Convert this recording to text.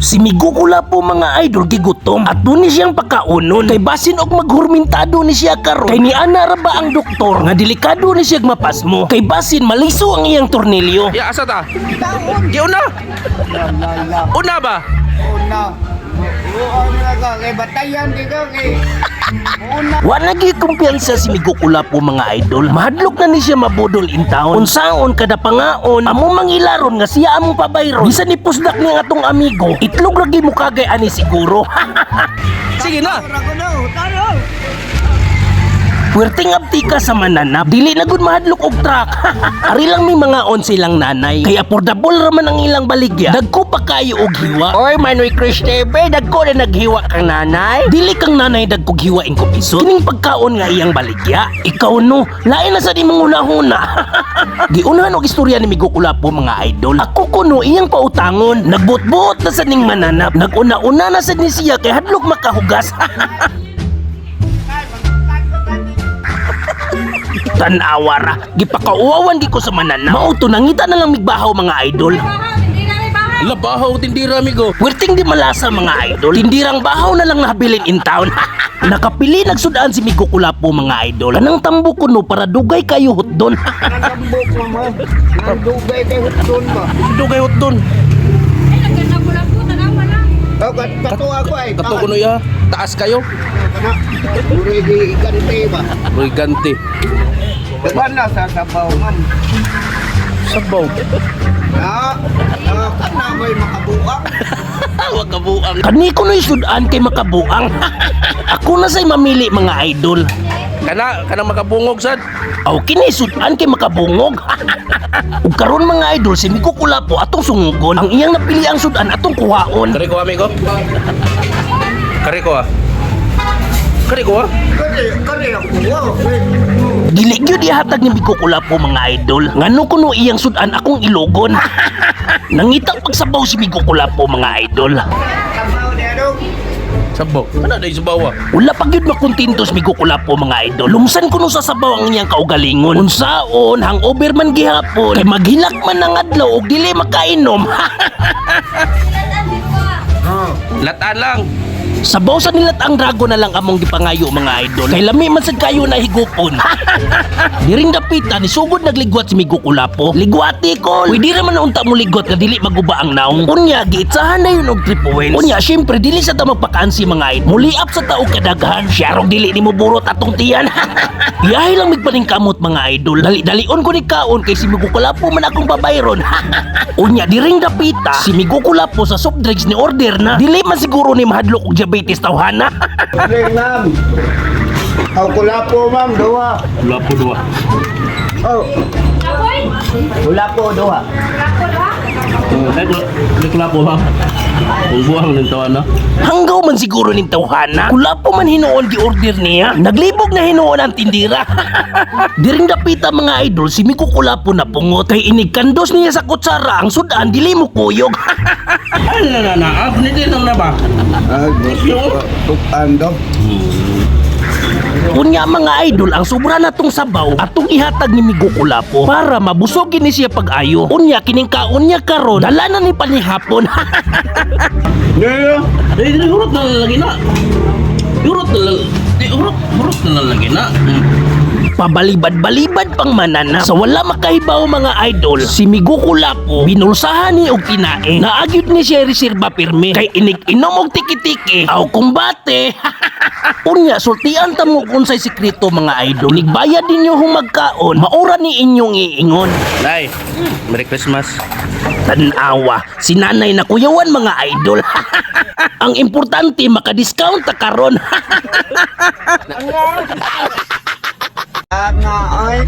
Si Migo Kulapo, mga idol, gigutom. At ni siyang pakaunon. Kay basin og maghurmintado ni siya karon. Kay ni ana ra ba ang doktor nga delikado ni siya mapasmo. Kay basin maliso ang iyang tornilyo. Ya, asa ta? Giuna. La. Una ba? Una. Oo, na ka kay batayan di ka kay. Una. Wa na gyud kumpiyansa si Migo Kulapo, mga idol. Mahadlok na ni siya mabudol in town. Unsaon kada pangaon, amo mangilaron nga siya among pabayron. Bisan ni pusdak ni ang atong amigo, itlog ra gyud mukagay ani siguro. Sige na. Ora ko na, taro. Puwerteng abtika sa mananap. Dili na gud mahadlok og truck. Ari lang may mga on silang nanay. Kay affordable ra man ang ilang baligya. Dagko pa kayo og hiwa. Oy, Manoy Chris TV, dagko na naghiwa kang nanay. Dili kang nanay dagkog hiwa ing kupiso. Kining pagkaon nga iyang baligya. Ikaw no, lain na sa di mong huna-huna. Giunahan og istorya ni Migo Kulapo, mga idol. Ako kuno iyang pautangon. Nagbutbuot na sa ning mananap. Naguna-una na sa ni siya kay hadlok makahugas. Tanawa ra, gipakauwawan gi ko sa manana. Mao to nangita na lang migbahaw, mga idol. La bahaw tindira, amigo. Puwerteng di malasa, mga idol. Tindirang bahaw na lang nahabilin in town. Nakapili nagsudaan si Migo Kulapo, mga idol. Anang tambo kuno para dugay kayo hotdon. Nagambok mo mo. Nandugay kay hutdon ba. Dugay hotdon. Oh, kato ako ay. Kato kuno ya. Taas kayo. Kana. Uri gi gante ba. Uy, ganti. Daghan na sa sabaw, ma'am. Sabaw. Na, na kana may makabuak. Wa kabuang. Kani ko no'y sudan kay makabuang. Ako na say mamili, mga idol. Kana kanang makabungog sad. Aw kini sudan kay makabungog. Ug karon, mga idol, si Migo Kulapo atong sungugon. Ang iyang napili ang sudan atong kuhaon. Kari ko, amigo. Kari ko ah. Kari ko ah. Kani, kani ako. Wow. Dili gyud ihatag ni Migo Kulapo, mga idol. Ngano kuno iyang sudan akong ilogon. Nangita pagsabaw si Migo Kulapo, mga idol. Sabaw niya dong. Sabaw. Ano dai sabaw ah? Wala pa gyud makontento si Migo Kulapo, mga idol. Lumsan kuno sa sabaw ang iyang kaugalingon. Unsaon hangover man gihapon kay maghilak man ang adlaw og dili makainom. Oh. Lataan lang. Sabaw sa nilat ang dragon na lang among gipangayo, mga idol. Kay lami man sad kayo na higupon. Diring dapita ni sugod nagligwat si Migo Kulapo. Ligwati ko. Pwede ra man unta mo ligwat nga dili maguba ang naong. Unya giitsahan na yun og 3 points. Unya syempre dili sa ta magpakansi, mga idol. Muliap sa tao kadaghan. Siyarong dili nimo burot atong tiyan. Iyahe lang migpaningkamot, mga idol. Dali-dalion ko ni kaon kay si Migo Kulapo man akong babayron. Unya diring dapita si Migo Kulapo sa soft drinks ni order na. Dili man siguro ni mahadlok og diabetes tawhana. Drink, ma'am. Oh, kulapo, ma'am, duha. Kulapo duha. Oh. Kulapo, duha. Ay, kulapo ha. Ang buang ng tawa na. Hanggaw man siguro ning tawhana. Kulapo man hinuon gi order niya. Naglibog na hinuon ang tindira. Diring dapita, mga idol, si Miko Kulapo na pungot kay inigkandos niya sa kutsara ang sudan dili mo kuyog. Ano na na na? Ah, hindi lang na ba? Ah, tukan do. Unya, mga idol, ang sobra na tong sabaw atong ihatag ni Migo Kulapo para mabusogin ni siya pag-ayo. Unya kining kaon niya karon, dala na ni panihapon. Yeah. Eh, di hurot na lang lagi na. Hurot na lang. Di hurot, hurot na lang lagi na. Pabalibad-balibad pang manana. Sa wala makahibaw, mga idol, si Migo Kulapo binulsahan ni og tinae. Naagyud ni siya reserba pirmi kay inig inom og tiki-tiki aw kumbate. Unya sultian ta mo kung say sekreto, mga idol. Nigbayad ninyo hung magkaon, maura ni inyong iingon. Nay, Merry Christmas. Tanawa, si nanay na kuyawan, mga idol. Ang importante maka-discount ta karon. Ah, nga ay.